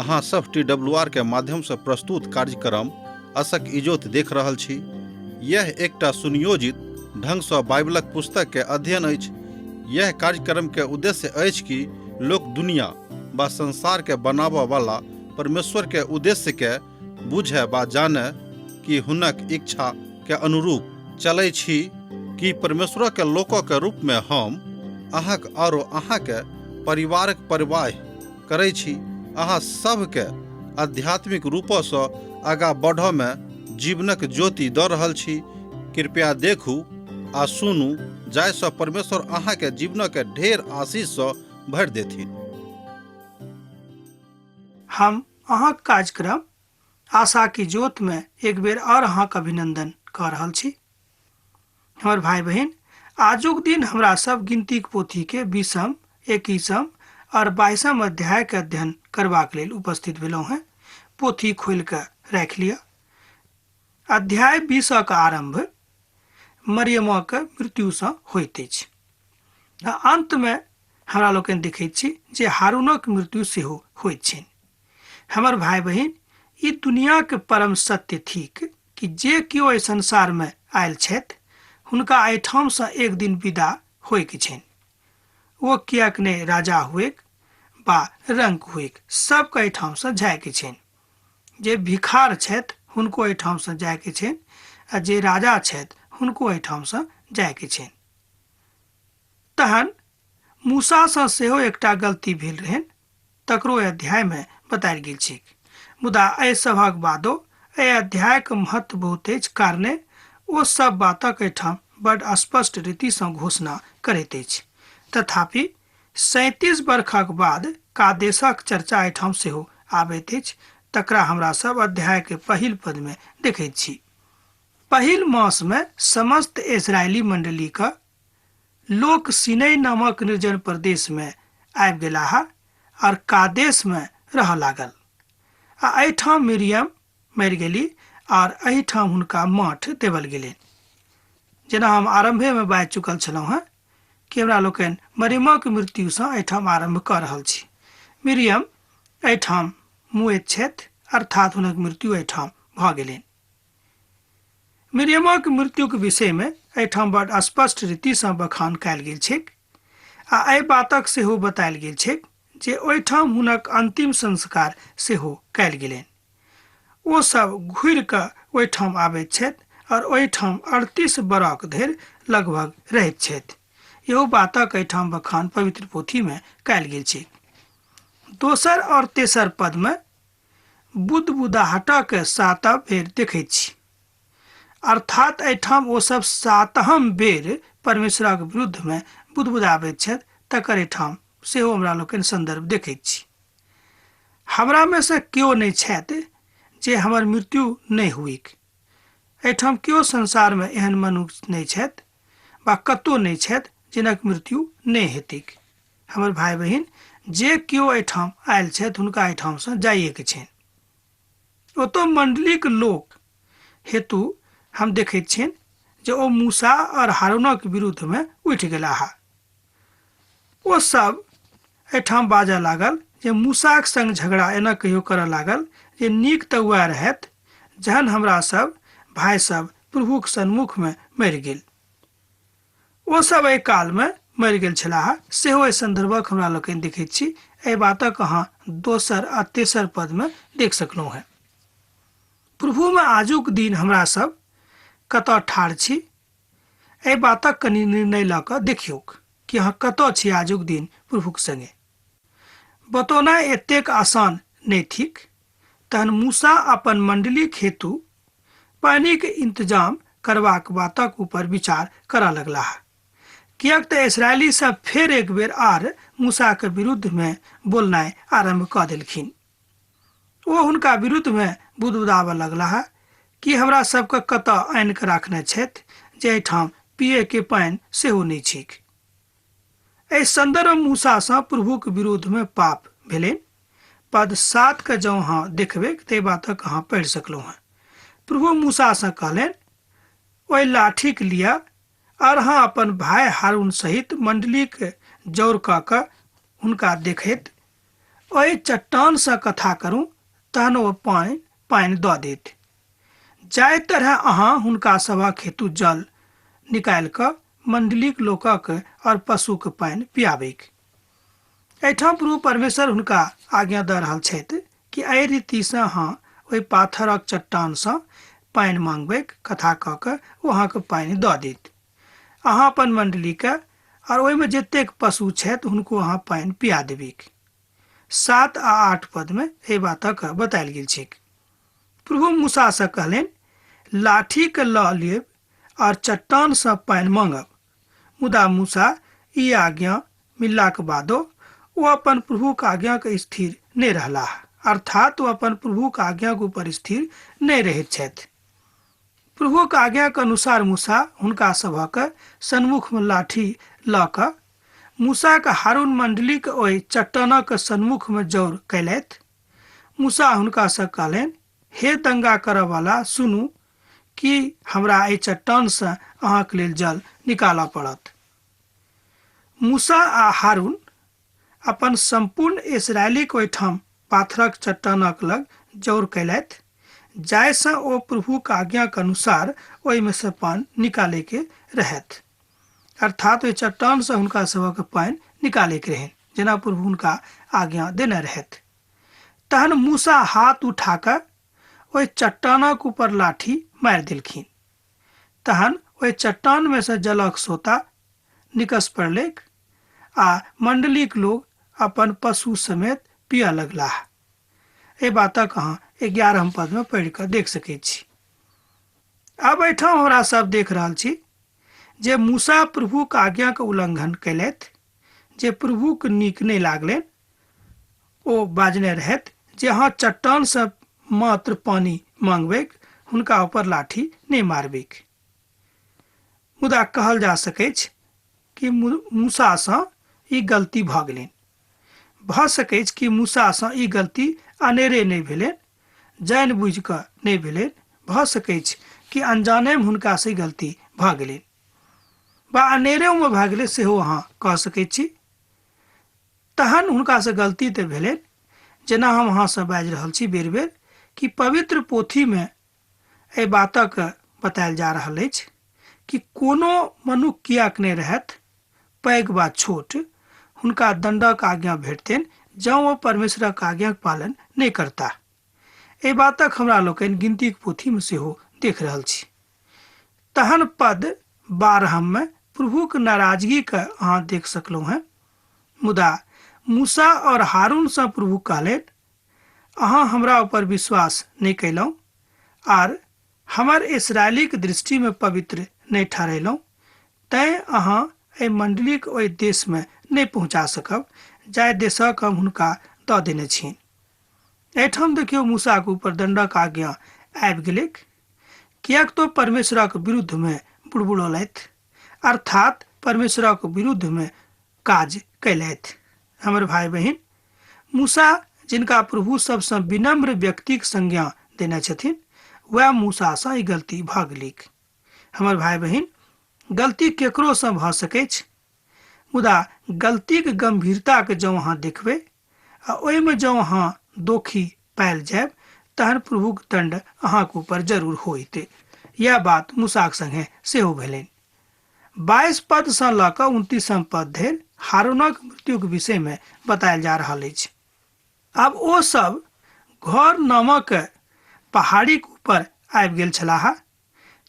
अहाँ सब T W R के माध्यम से प्रस्तुत कार्यक्रम असक इजोत देख रहल छी। यह एकटा सुनियोजित ढंग सँ बाइबलक पुस्तक के अध्ययन अछि। यह कार्यक्रम के उद्देश्य अछि कि लोक दुनिया बा संसार के बनाबऽ वाला परमेश्वर के उद्देश्य के बुझे बा जाने कि हुनक इच्छा के अनुरूप चलै छी कि परमेश्वर के लोक के रूप में हम अहाँक आरो अहाँ के परिवारक परवाह करै छी। अहाँ सबके आध्यात्मिक रूपसँ आगाँ बढ़ऽ में जीवनक ज्योति दऽ रहल छी। कृपया देखू आ सुनू जाहिसँ परमेश्वर अहाँके जीवनक ढेर आशीषसँ भरि देथिन। हम अहाँक कार्यक्रम आशा की ज्योत में एक बेर और अहाँक अभिनंदन कऽ रहल छी। हमर भाई बहिन, आजुक दिन हमरा सब गिनतीक पोथी के 20म, 21म और 22म अध्याय के अध्ययन करबाक लेल उपस्थित भेलहुँ हैं। पोथी खोलि कऽ राखि लिअ। अध्याय 20क आरंभ मरियमक मृत्युसँ होइत अछि आ अंत में हमरा लोकनि देखैत छी जे हारूनक मृत्यु सेहो होइत छनि। हमर भाई बहिन, ई दुनियाक परम सत्य थिक कि जे केओ एहि संसार में आयल छथि हुनका एहिठामसँ एक दिन विदा होइके छनि। ओ किएक नहि राजा हुएक बा रंक हुएक, सबके एहिठामसँ जायके छनि। जे भिखार छथि हुनको एहिठामसँ जायके छनि आ जे राजा छथि हुनको एहिठामसँ जायके छनि। तहन मूसासँ सेहो एकटा गलती भेल रहनि, तकरो एहि अध्यायमे बतायल गेल छैक। मुदा एहि सभक बादो एहि अध्यायक महत्व बहुत अछि, कारणे ओ सब बातक एहिठाम बड स्पष्ट रीतिसँ घोषणा करैत अछि। तथापि 37 बरखक बाद कादेशक चर्चा एहिठाम सेहो आबैत अछि, तकरा हमरा सब अध्याय के पहिल पद में देखैत छी। पहिल मास में समस्त इस्राएली मंडली क लोक सीनै नामक निर्जन प्रदेश में आबि गेलाह और कादेश में रहऽ लागल। आ एहिठाम मिरियम मरि गेली और एहिठाम हुनका माठ देवल गेलनि। जेना हम आरंभे में बाजि चुकल छलहुँ हेँ कि हमरा लोकनि मरियमक मृत्युसँ एहिठाम आरंभ कऽ रहल छी। मिरियम एहिठाम मुएत छथि, अर्थात हुनक मृत्यु एहिठाम भऽ गेलनि। मिरियमक मृत्युक विषयमे एहिठाम बड स्पष्ट रीतिसँ बखान कयल गेल छैक आ एहि बातक सेहो बतायल गेल छैक जे ओहिठाम हुनक अंतिम संस्कार सेहो कयल गेलनि। ओ सब घुरि कऽ ओहिठाम आबैत छथि और ओहिठाम 38 बरख धरि लगभग रहैत छथि। इहो बातक एहिठाम बखान पवित्र पोथीमे कयल गेल छैक। दोसर और तेसर पदमे बुदबुदाहटक सातम बेर देखैत छी, अर्थात एहिठाम ओ सब सातम बेर परमेश्वरक विरुद्ध में बुदबुदाबैत छथि, तकर एहिठाम सेहो हमरा लोकनि संदर्भ देखैत छी। हमरा में से केओ नहि छथि जे हमर मृत्यु नहि हुइक। एहिठाम केओ संसार में एहन मनुष्य नहि छथि वा कतौ नहि छथि जिनक मृत्यु नहि हेतैक। हमर भाई बहिन, जे केओ एहिठाम आयल छथि हुनका एहिठामसँ जाइएके छनि। ओतऽ मंडलीक लोक हेतु हम देखैत छियनि जे ओ मूसा और हारूनक विरुद्धमे उठि गेलाह। ओ सब एहिठाम बाजऽ लागल जे मूसाक संग झगड़ा एना कहियो करऽ लागल जे नीक तऽ वएह रहैत जहन हमरा सब भाय सब प्रभुक सन्मुखमे मरि गेल। ओ सब एहि कालमे मरि गेल छलाह, सेहो एहि संदर्भक हमरा लोकनि देखैत छी। एहि बातक अहाँ दोसर आ तेसर पदमे देख सकलहुँ हेँ। प्रभुमे आजुक दिन हमरा सब कतऽ ठाढ़ छी, एहि बातक कनि निर्णय लऽ कऽ देखियौक कि अहाँ कतऽ छी आजुक दिन प्रभुक संगे। बतौनाइ एतेक आसान नहि थिक। तहन मूसा अपन मंडलीक हेतु पानिक इंतजाम करबाक बातक ऊपर विचार करऽ लगलाह, किएक तऽ इस्राएली सब फेर एक बेर आर मूसाक विरुद्ध में बोलनाइ आरंभ कऽ देलखिन। ओ हुनका विरुद्ध में बुदबुदाबऽ लगलाह कि हमरा सबके कतऽ आनि कऽ राखने छथि जे एहिठाम पिए के पानि सेहो नहि छैक। एहि संदर्भ में मूसा सँ प्रभुक विरोध में पाप भेलनि। पद 7 के जँ अहाँ देखबै तऽ एहि बातक अहाँ पढ़ि सकलहुँ हेँ। प्रभु मूसा सँ कहलनि, ओहि लाठीक लिअ और अहाँ अपन भाय हारून सहित मंडलीक जौर कऽ कऽ हुनका देखैत ओहि चट्टानसँ कथा करू, तहन ओ पानि दऽ देत। जाहि तरह अहाँ हुनका सभक हेतु जल निकालि कऽ मण्डलीक लोकक और पशुक पानि पियाबैक। एहिठाम प्रभु परमेश्वर हुनका आज्ञा दऽ रहल छथि कि एहि रीतिसँ अहाँ ओहि पाथरक चट्टानसँ पानि मांगबैक, कथा कऽ कऽ ओ अहाँके पानि दऽ देत। अहाँ अपन मण्डलीके और ओहिमे जतेक पशु छथि हुनको अहाँ पानि पिया देबैक। 7 आ 8 पदमे एहि बातक बतायल गेल छैक। प्रभु मूसासँ कहलनि, लाठीके लऽ लेब और चट्टानसँ पानि मांगब। मुदा मूसा ई आज्ञा मिललाक बादो ओ अपन प्रभुक आज्ञाके स्थिर नहि रहलाह, अर्थात ओ अपन प्रभुक आज्ञाक ऊपर स्थिर नहि रहैत छथि। प्रभुक आज्ञाक अनुसार मूसा हुनका सभक सन्मुखमे लाठी लऽ कऽ मूसाक हारून मण्डलीक ओहि चट्टानक सन्मुखमे जौर कयलथि। मूसा हुनकासँ कहलनि, हे दंगा करऽवला, सुनू कि हमरा एहि चट्टानसँ अहाँक लेल जल निकालऽ पड़त। मूसा आ हारून अपन सम्पूर्ण इसराइलीक ओहिठाम पाथरक चट्टानक लग जौर कयलथि, जाहिसँ ओ प्रभुक आज्ञाक अनुसार ओहिमे सँ पानि निकालैके रहथि। अर्थात ओहि चट्टानसँ हुनका सभक पानि निकालैके रहनि, जेना प्रभु हुनका आज्ञा देने रहथि। तहन मूसा हाथ उठा कऽ ओहि चट्टानक ऊपर लाठी मारि देलखिन। तहन ओहि चट्टानमे सँ जलक सोता निकस पड़लैक आ मण्डलीक लोग अपन पशु समेत पियऽ लगलाह। एहि बातक अहाँ 11 पदमे पढ़ि कऽ देख सकैत छी। आब एहिठाम हमरा सब देख रहल छी जे मूसा प्रभुक आज्ञाक उल्लंघन कयलथि, जे प्रभुक नीक नहि लागलनि। ओ बाजने रहथि जे अहाँ चट्टानसँ मात्र पानि मांगबैक, हुनका ऊपर लाठी नहि मारबैक। मुदा कहल जा सकैछ कि मूसासँ ई गलती भऽ गेलनि। भऽ सकैछ कि मूसासँ ई गलती अनेरे नहि भेलनि, जानि बुझि कऽ नहि भेलनि। भऽ सकैछ कि अनजानेमे हुनकासँ ई गलती भऽ गेलनि वा अनेरेमे भऽ गेलै, सेहो अहाँ कह सकैत छी। तहन हुनकासँ गलती तऽ भेलनि। जेना हम अहाँसँ बाजि रहल छी बेर बेर कि पवित्र पोथीमे एहि बातक बतायल जा रहल अछि कि कोनो मनुख किएक नहि रहथि, पैघ वा छोट, हुनका दण्डक आज्ञा भेटतनि जँ ओ परमेश्वरक आज्ञाक पालन नहि करताह। एहि बातक हमरा लोकनि गिनतीक पोथीमे सेहो देख रहल छी। तहन पद 12 प्रभुक नाराजगीके अहाँ देख सकलहुँ हेँ। मुदा मूसा और हारूनसँ प्रभु कहलनि, अहाँ हमरा ऊपर विश्वास नहि कयलहुँ आर हमर इसराइलीक दृष्टिमे पवित्र नहि ठहरेलहुँ, तैँ अहाँ एहि मण्डलीक ओहि देशमे नहि पहुँचा सकब जाहि देशक हम हुनका दऽ देने छी। एहिठाम देखियौ मूसाक ऊपर दण्डक आज्ञा आबि गेलैक, किएक तो परमेश्वरक विरुद्धमे बुड़बुड़ौलथि, अर्थात परमेश्वरक विरुद्धमे काज कयलथि। हमर भाई बहिन, मूसा जिनका प्रभु सबसँ विनम्र व्यक्तिक संज्ञा देने छथिन, वएह मूसासँ ई गलती भऽ गेलैक। हमर भाई बहिन, गलती केकरोसँ भऽ सकैछ, मुदा गलतीक गंभीरताके जँ अहाँ देखबै आ ओहिमे जँ अहाँ दोखी पायल जायब, तहन प्रभुक दण्ड अहाँक ऊपर जरूर होइत। यैह बात मूसाक संगे सेहो भेलनि। 22 पदसँ लऽ कऽ 29 पद धरि हारूनक मृत्युक विषयमे बतायल जा रहल अछि। आब ओ सब घर नामक पहाड़ीक ऊपर आबि गेल छलाह।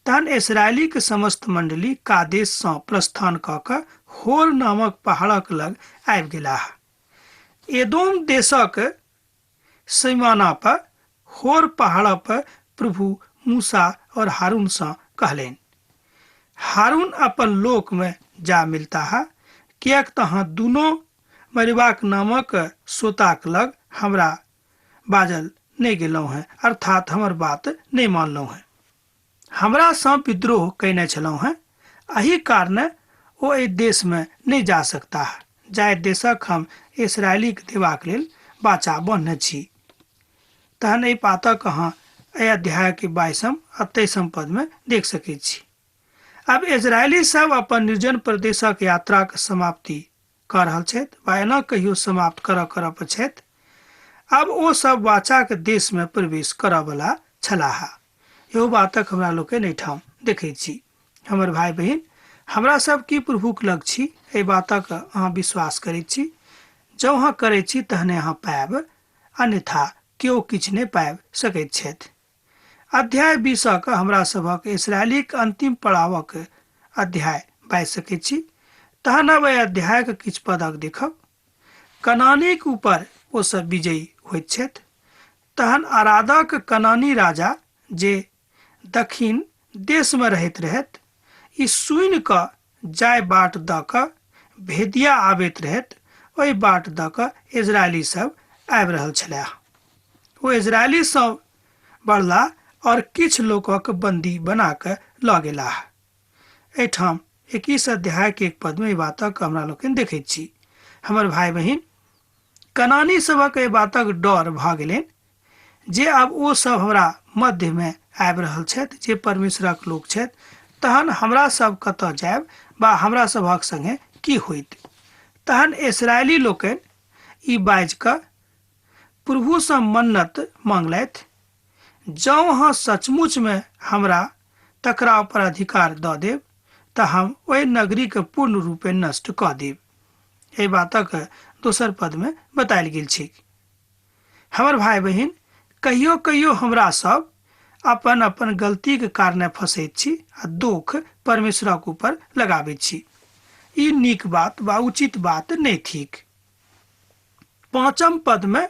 तहन इसराइलीक समस्त मण्डली कादेशसँ प्रस्थान कऽ कऽ होर नामक पहाड़क लग आबि गेलाह। एदोम देशक सीमाना पर होर पहाड़ पर प्रभु मूसा और हारून सँ कहलनि, हारून अपन लोक में जा मिलता है, किएक तऽ अहाँ दुनू मरिबाक नामक सोताक लग हमरा बाजल नहि गेलहुँ हेँ, अर्थात हमर बात नहि मानलहुँ हेँ। हमरा सँ विद्रोह कयने छलहुँ हेँ, एहि कारणे ओ एहि देशमे नहि जा सकताह, जाहि देशक हम इसराइलीक देबाक लेल वाचा बन्हने छी। तहन एहि बातक अहाँ एहि अध्यायके 22 आ 23 पदमे देख सकैत छी। आब इजरायली सब अपन निर्जन प्रदेशक यात्राक समाप्ति कऽ रहल छथि वा एना कहियो समाप्त करऽ करऽ पर छथि। आब ओ सब वाचाक देश में प्रवेश करऽ छलाह। इहो बातक हमरा लोकनि एहिठाम देखैत छी। हमर भाय बहिन, हमरा सब की प्रभुक लग छी, एहि बातक अहाँ विश्वास करैत छी? जँ अहाँ करैत छी तहने अहाँ पायब, अन्यथा केओ किछु नहि पाबि सकैत छथि। अध्याय 20 हमरा सभक इसराइलीक अंतिम पड़ावक अध्याय बाजि सकैत छी। तहन अब एहि अध्यायक किछु पदक देखब। कनानीक ऊपर ओ सब विजयी होइत छथि। तहन अरादक कनानी राजा जे दक्षिण देशमे रहैत रहैत, ई सुनि कऽ जाय बाट दऽ कऽ भेदिया आबैत रहैत, ओहि बाट दऽ कऽ इजरायली सब आबि रहल छलाह। ओ इजरायली सब बढ़ला और किछु लोकक बंदी बना कऽ लऽ गेलाह। एहिठाम 21 अध्याय के एक पद में ई बातक हमरा लोकनि देखैत छी। हमर भाय बहिन, कनानी सभक एहि बातक डर भऽ गेलनि जे आब ओ सब हमरा मध्य में आबि रहल छथि जे परमेश्वरक लोक छथि, तहन हमरा सब कतऽ जायब बा हमरा सभक संगे की होइत। तहन इसराइली लोकनि ई बाजि कऽ प्रभुसँ मन्नत मांगलथि, जँ अहाँ सचमुचमे हमरा तकरा ऊपर अधिकार दऽ देब तऽ हम ओहि नगरीके पूर्ण रूपे नष्ट कऽ देब। एहि बातक दोसर पदमे बतायल गेल छैक। हमर भाय बहिन, कहियो कहियो हमरा सब अपन अपन गलतीके कारणे फंसैत छी आ दुख परमेश्वरक ऊपर लगाबैत छी। ई नीक बात वा उचित बात नहि थिक। 5 पदमे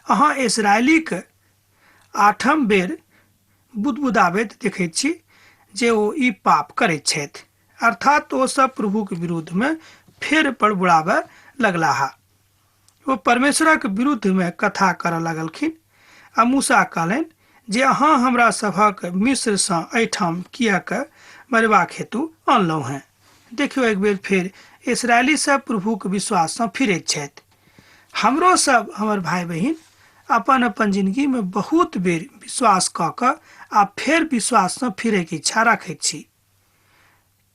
अहाँ इसराइलीक 8म बेर बुदबुदाबैत देखैत छी जे ओ ई पाप करैत छथि, अर्थात ओ सब प्रभुक विरुद्धमे फेर बड़बड़ाबय लगलाह। ओ परमेश्वरक विरुद्धमे कथा करऽ लगलखिन आ मूसा कहलनि जे अहाँ हमरा सभक मिस्रसँ एहिठाम किएक मरबाक हेतु अनलहुँ हेँ। देखियौ, एक बेर फेर इसराइली सब प्रभुक विश्वाससँ फिरैत छथि। हमरो सब हमर भाय बहिन अपन अपन जिंदगी में बहुत बेर विश्वास कऽ कऽ आ फेर विश्वाससँ फिरैके इच्छा राखैत छी,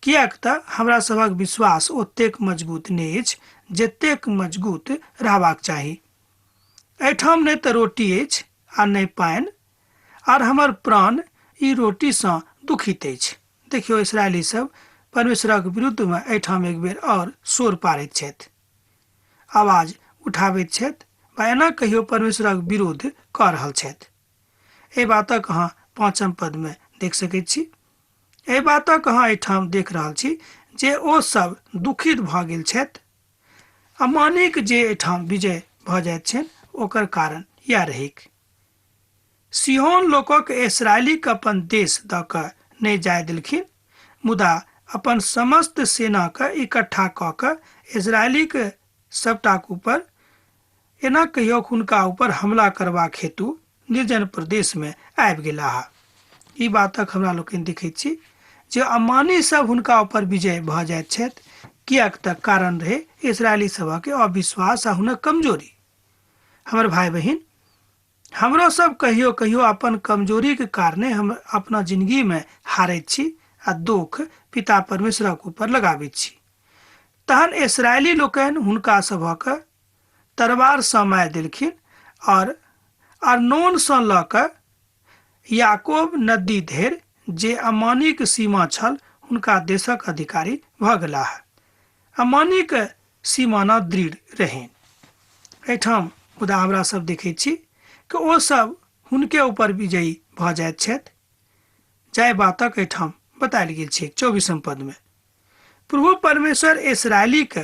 किएक तऽ हमरा सभक विश्वास ओतेक मजबूत नहि अछि जतेक मजबूत रहबाक चाही। एहिठाम नहि तऽ रोटी अछि आ नहि पानि, आर हमर प्राण ई रोटीसँ दुखित अछि। देखियौ, इसराइली सब परमेश्वरक विरुद्धमे एहिठाम एक बेर आओर शोर पारैत छथि, आवाज उठाबैत छथि वा एना कहियो परमेश्वरक विरोध कऽ रहल छथि। एहि बातक अहाँ 5 पदमे देख सकैत छी। एहि बातक अहाँ एहिठाम देख रहल छी जे ओ सब दुखित भऽ गेल छथि। अमानिक जे एहिठाम विजय भऽ जाइत छनि ओकर कारण इएह रहैक। सिहोन लोकक इसराइलीक अपन देश दऽ कऽ नहि जाय देलखिन, मुदा अपन समस्त सेनाके इकट्ठा कऽ कऽ इसराइलीक सबटाक ऊपर एना कहियो हुनका ऊपर हमला करबाक हेतु निर्जन प्रदेशमे आबि गेलाह। ई बातक हमरा लोकनि देखैत छी जे अमानी सब हुनका ऊपर विजय भऽ जाइत छथि, किएक तऽ कारण रहै इसराइली सभक अविश्वास आ हुनक कमजोरी। हमर भाय बहिन, हमरो सब कहियो कहियो अपन कमजोरीके कारणे हम अपना जिंदगीमे हारैत छी आ दुख पिता परमेश्वरक ऊपर लगाबैत छी। तहन इसराइली लोकनि हुनका सभक तरवारसँ मारि देलखिन और अर्नोनसँ लऽ कऽ याकोब नदी धरि जे अमानीक सीमा छल हुनका देशक अधिकारी भऽ गेलाह। अमानीक सीमाना दृढ़ रहनि। एहिठाम मुदा हमरा सब देखैत छी कि ओ सब हुनके ऊपर विजयी भऽ जाइत छथि, जाहि बातक एहिठाम बतायल गेल छै 24 पदमे। प्रभु परमेश्वर इसराइलीके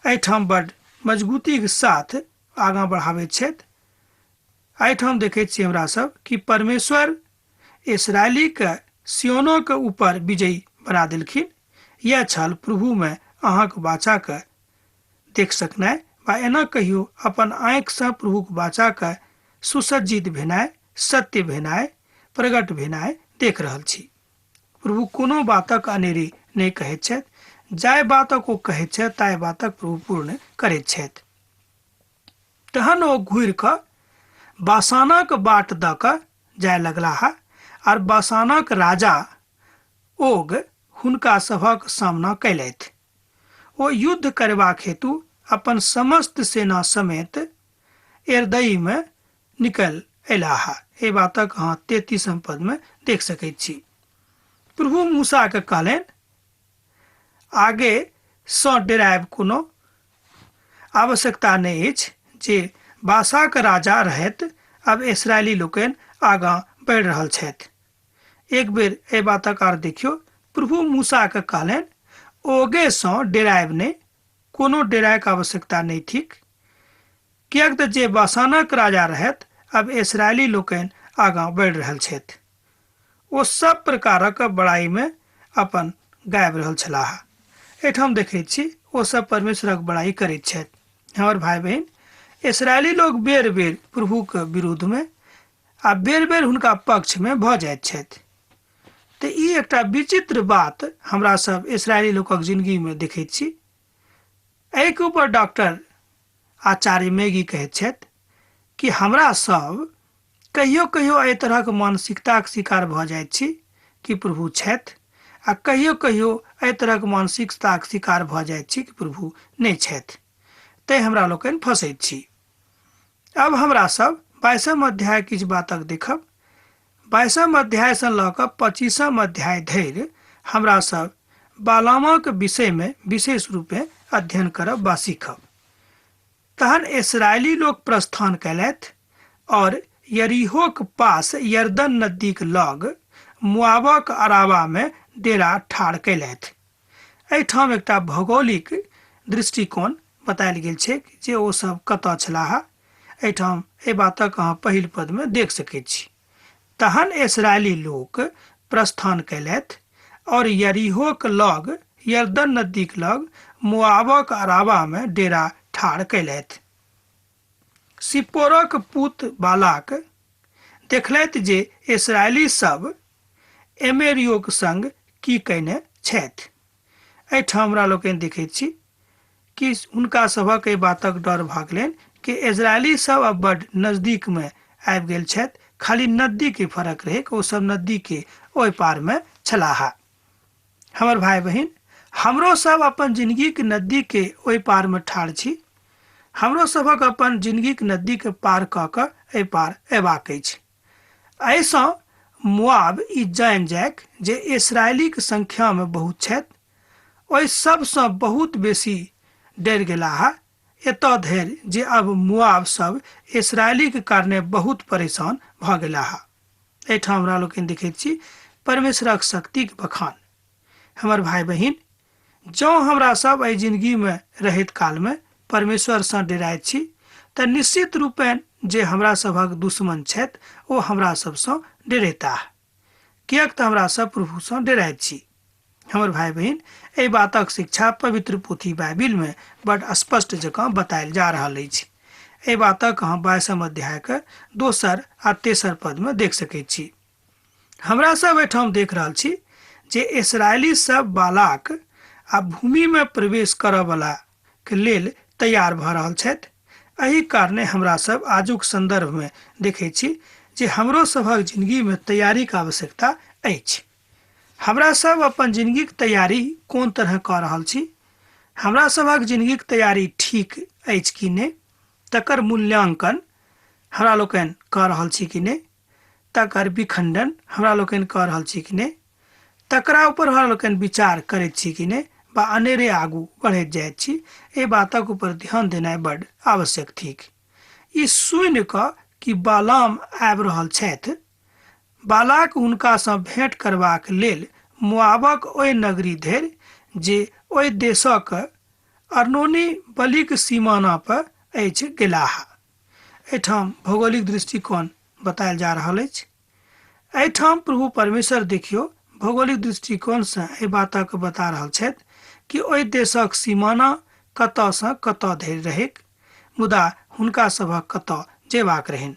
एहिठाम बड मजबूतीके साथ आगाँ बढ़ाबैत छथि। एहिठाम देखैत छी हमरा सब कि परमेश्वर इसराइलीके सियोनोके ऊपर विजयी बना देलखिन। यह छल प्रभुमे अहाँक वाचाके देख सकनाइ वा एना कहियो अपन आँखिसँ प्रभुक वाचाके सुसज्जित भेनाइ, सत्य भेनाइ, प्रकट भेनाइ देख रहल छी। प्रभु कोनो बातक अनेरे नहि कहैत छथि, जाहि बातक ओ कहैत छथि ताहि बातक प्रभु पूर्ण करैत छथि। तहन ओ घुरि कऽ बासानक बाट दऽ कऽ जाय लगलाह आर बासानक राजा ओग हुनका सभक सामना कयलथि। ओ युद्ध करबाक हेतु अपन समस्त सेना समेत एरदई में निकल अयलाह। एहि बातक अहाँ 33 पद में देख सकैत छी। प्रभु मूसा के कहलनि, आगे सँ डेरायब कोनो आवश्यकता नहि अछि। जे बासाक राजा रहैत अब इसराइली लोकनि आगाँ बढ़ि रहल छथि। एक बेर एहि बातक आर देखियौ। प्रभु मूसा के कहलनि, ओगे सँ डेरायब नहि, कोनो डेरायक आवश्यकता नहि थिक, किएक तऽ जे बासानक राजा रहैत अब इसराइली लोकनि आगाँ बढ़ि रहल छथि। ओ सब प्रकारक बड़ाई में अपन गाबि रहल छलाह। एहिठाम देखैत छी ओ सब परमेश्वरक बड़ाई करैत छथि। हमर भाई बहिन, इसराइली लोग बेर बेर प्रभु के विरुद्ध में आ बेर बेर हुनका पक्ष में भऽ जाइत छथि। तऽ ई एकटा विचित्र बात हमरा सब इसराइली लोकक जिंदगी में देखैत छी। एहिके ऊपर डॉक्टर आचार्य मेगी कहैत छथि कि हमरा सब कहियो कहियो एहि तरहक मानसिकताक शिकार भऽ जाइत छी कि प्रभु छथि, आ कहियो कहियो एहि तरहक मानसिकताक शिकार भऽ जाइत छी कि प्रभु नहि छथि। तैं हमरा लोकनि फँसैत छी। अब हमरा सब 22 अध्याय किछु बातक देखब। 22 अध्याय सँ लऽ कऽ 25 अध्याय धरि हमरा सब बालामक विषय में विशेष रूपे अध्ययन करब बा सीखब। तहन इसराइली लोक प्रस्थान कयलथि और यरीहोक पास यर्दन नदीक लग मुआबक अरावा में डेरा ठाढ़ कयलथि। एहिठाम एकटा भौगोलिक दृष्टिकोण बतायल गेल छैक जे ओ सब कतऽ छलाह। एहिठाम एहि बातक अहाँ पहिल पद में देख सकैत छी। तहन इसराइली लोक प्रस्थान कयलथि और यरीहोक लग यर्दन नदीक लग मुआबक अरावा में डेरा ठाढ़ कयलथि। सिप्पोरक पुत बालाक देखलथि जे इसराइली सब एमेरियोक संग की कयने छथि। एहिठाम हमरा लोकनि देखैत छी कि हुनका सभक एहि बातक डर भऽ गेलनि कि इजरायली सब अब बड नजदीक में आबि गेल छथि, खाली नदी के फरक रहै, ओ सब नदी के ओहि पार में छलाह। हमर भाई बहिन, हमरो सब अपन जिंदगी के नदी के ओहि पार में ठाढ़ छी। हमरो सभक अपन जिंदगी के नदी के पार कऽ कऽ एहि पार अयबाक अछि। एहिसँ मुआब ई जानि जाइक जे इसरायलीक संख्या में बहुत छथि, ओहि सबसँ बहुत बेसी डरि गेलाह, एतऽ धरि जे अब मुआब सब इसरायलीक कारणे बहुत परेशान भऽ गेलाह। एहिठाम हमरा लोकनि देखैत छी परमेश्वरक शक्तिक बखान। हमर भाई बहिन, जँ हमरा सब एहि जिंदगी में रहैत काल में परमेश्वर सँ डराइत छी तऽ निश्चित रूपेण जे हमरा सभक दुश्मन छथि ओ हमरा सबसँ डरेताह, किएक तऽ हमरा सब प्रभु सँ डराइत छी। हमर भाई बहिन, एहि बातक शिक्षा पवित्र पोथी बाइबिल में बड स्पष्ट जकाँ बतायल जा रहल अछि। एहि बातक अहाँ 22 अध्याय के दोसर आ तेसर पद में देख सकैत छी। हमरा सब एहिठाम देख रहल छी जे इसराइली सब बालाक आ भूमि में प्रवेश करऽ वाला के लेल तैयार भऽ रहल छथि। एहि कारणे हमरा सब आजुक संदर्भ में देखै छी जे हमरो सभक जिंदगी में तैयारीक आवश्यकता अछि। हमरा सब अपन जिंदगीक तैयारी कोन तरह कऽ रहल छी, हमरा सभक जिंदगीक तैयारी ठीक अछि कि नहि, तकर मूल्यांकन हमरा लोकनि कऽ रहल छी कि नहि, तकर विखंडन हमरा लोकनि कऽ रहल छी कि नहि, तकरा ऊपर हमरा लोकनि विचार करैत छी कि नहि, बा अनेरे आगू बढ़ैत जाइत छी। एहि बातक ऊपर ध्यान देनाइ बड आवश्यक थिक। ई सुनि कऽ कि बालाम आबि रहल छथि, बालाक हुनकासँ भेंट करबाक लेल मोआबक ओहि नगरी धरि जे ओहि देशक अर्नोनी बलिक सीमाना पर अछि गेलाह। एहिठाम भौगोलिक दृष्टिकोण बतायल जा रहल अछि। एहिठाम प्रभु परमेश्वर देखियौ भौगोलिक दृष्टिकोणसँ एहि बातक बता रहल छथि कि ओहि देशक सीमाना कतऽसँ कतऽ धरि रहैक, मुदा हुनका सभक कतऽ जेबाक रहनि।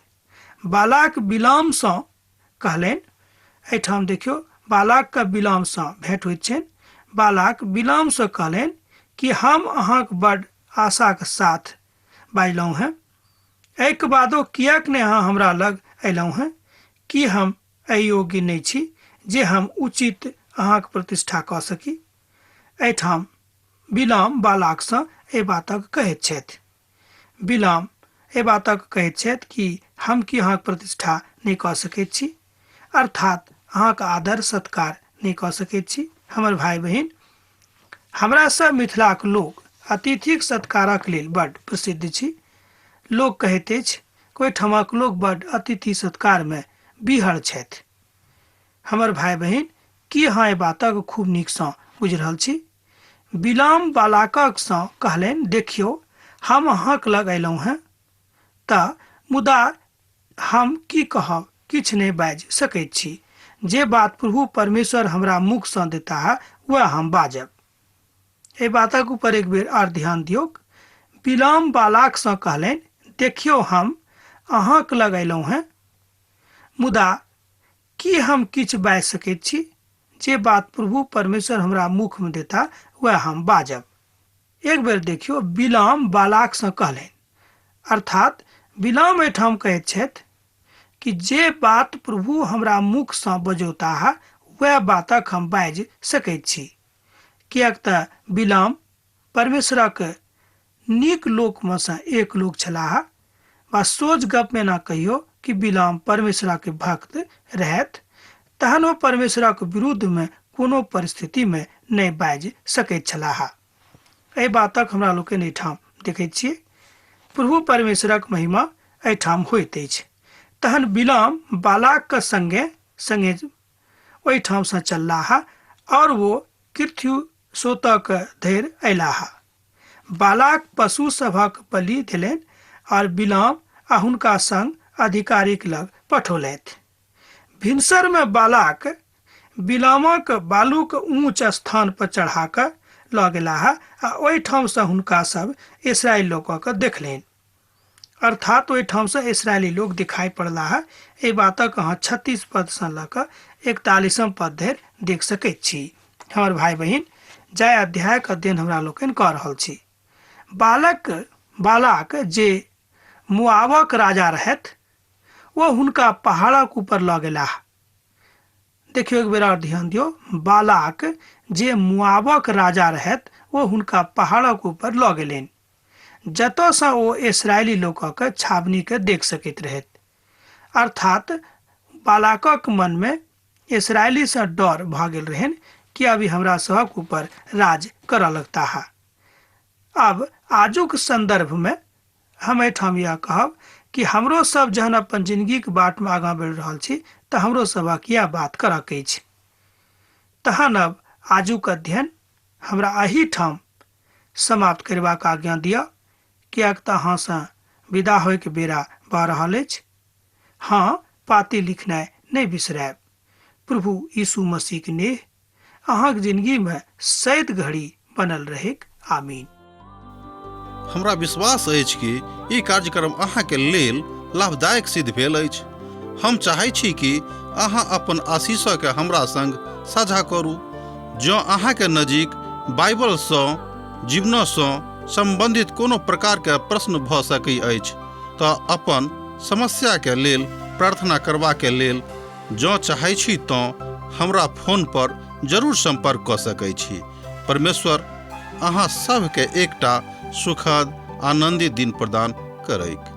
बालाक बिलामसँ कहलनि, एहिठाम देखियौ बालाकके बिलामसँ भेंट होइत छनि। बालाक बिलामसँ कहलनि कि हम अहाँक बड आशाक साथ बाजलहुँ हेँ, एहिके बादो किएक नहि अहाँ हमरा लग अयलहुँ हेँ? की हम एहि योग्य नहि छी जे हम उचित अहाँक प्रतिष्ठा कऽ सकी? एहिठाम बिलाम बालाकसँ एहि बातक कहैत छथि। बिलाम एहि बातक कहैत छथि कि हम की अहाँक प्रतिष्ठा नहि कऽ सकैत छी, अर्थात अहाँक आदर सत्कार नहि कऽ सकैत छी। हमर भाय बहिन, हमरा सब मिथिलाक लोक अतिथिक सत्कारक लेल बड प्रसिद्ध छी। लोक कहैत अछि ओहिठामक लोक बड अतिथि सत्कारमे बिहड़ छथि। हमर भाय बहिन, की अहाँ एहि बातक खूब नीकसँ बुझि रहल छी? बिलाम बालाकसँ कहलनि, देखियौ, हम अहाँक लग अयलहुँ हेँ तऽ मुदा हम की कहब, किछु नहि बाजि सकैत छी। जे बात प्रभु परमेश्वर हमरा मुखसँ देताह वएह हम बाजब। एहि बातक ऊपर एक बेर आर ध्यान दियौक। बिलाम बालाकसँ कहलनि, देखियौ, हम अहाँक लग अयलहुँ हेँ, मुदा की हम किछु बाजि सकैत छी? जे बात प्रभु परमेश्वर हमरा मुखमे देता वएह हम बाजब। एक बेर देखियौ, बिलाम बालाकसँ कहलनि, अर्थात बिलाम एहिठाम कहैत छथि कि जे बात प्रभु हमरा मुखसँ बजौताह वएह बातक हम बाजि सकैत छी। किएक तऽ बिलाम परमेश्वरक नीक लोकमे सँ एक लोक छलाह, वा सोझ गपमे एना कहियौ कि बिलाम परमेश्वरक भक्त रहथि, तहन ओ परमेश्वरक विरुद्धमे कोनो परिस्थितिमे नहि बाजि सकैत छलाह। एहि बातक हमरा लोकनि एहिठाम देखैत छियै। प्रभु परमेश्वरक महिमा एहिठाम होइत अछि। तहन बिलाम बालाकक संगे संगे ओहिठामसँ चललाह आओर ओ कृथ्यु सोतक धरि अयलाह। बालाक पशु सभक बलि देलनि आओर बिलाम आ हुनका संग अधिकारीक लग पठौलथि। भिनसरमे बालाक बिलामक बालूक ऊँच स्थान पर चढ़ा कऽ लऽ गेलाह आ ओहिठामसँ हुनका सब इसराइल लोकक देखलनि। अर्थात ओहिठामसँ इसराइली लोक दिखाई पड़लाह। एहि बातक अहाँ 36 पदसँ लऽ कऽ 41 पद धरि देख सकैत छी। हमर भाय बहिन, जाहि अध्यायक अध्ययन हमरा लोकनि कऽ रहल छी, बालक बालाक जे मुआबक राजा रहथि ओ हुनका पहाड़क ऊपर लऽ गेलाह। देखियौ, एक बेर आओर ध्यान दियौ, बालाक जे मुआबक राजा रहथि ओ हुनका पहाड़क ऊपर लऽ गेलनि, जतयसँ ओ इसराइली लोकक छावनीके देख सकैत रहथि। अर्थात बालाकक मनमे इसराइलीसँ डर भऽ गेल रहनि कि अभी हमरा सभक ऊपर राज करऽ लगताह। आब आजुक संदर्भमे हम एहिठाम इएह कहब कि हमरो सब जहन अपन जिनगीक बाटमे आगाँ बढ़ि रहल छी तऽ हमरो सभक इएह बात करऽके अछि। तहन अब आजुक अध्ययन हमरा एहिठाम समाप्त करबाक आज्ञा दिअ, किएक तऽ अहाँसँ विदा होइके बेरा भऽ रहल अछि। हँ, पाती लिखनाइ नहि बिसरायब। प्रभु यीशु मसीहक नेह अहाँक जिनगीमे सैद घड़ी बनल रहैक। आमीन। हमरा विश्वास अछि कि ई कार्यक्रम अहाँके लेल लाभदायक सिद्ध भेल अछि। हम चाहै छी कि अहाँ अपन आशीषके हमरा संग साझा करू। जँ अहाँके नजीक बाइबलसँ जीवनसँ सम्बन्धित कोनो प्रकारके प्रश्न भऽ सकै अछि तऽ अपन समस्याके लेल प्रार्थना करबाके लेल जँ चाहै छी तँ हमरा फोन पर जरूर सम्पर्क कऽ सकै छी। परमेश्वर अहाँ सभके एकटा सुखद आनन्दित दिन प्रदान करैक।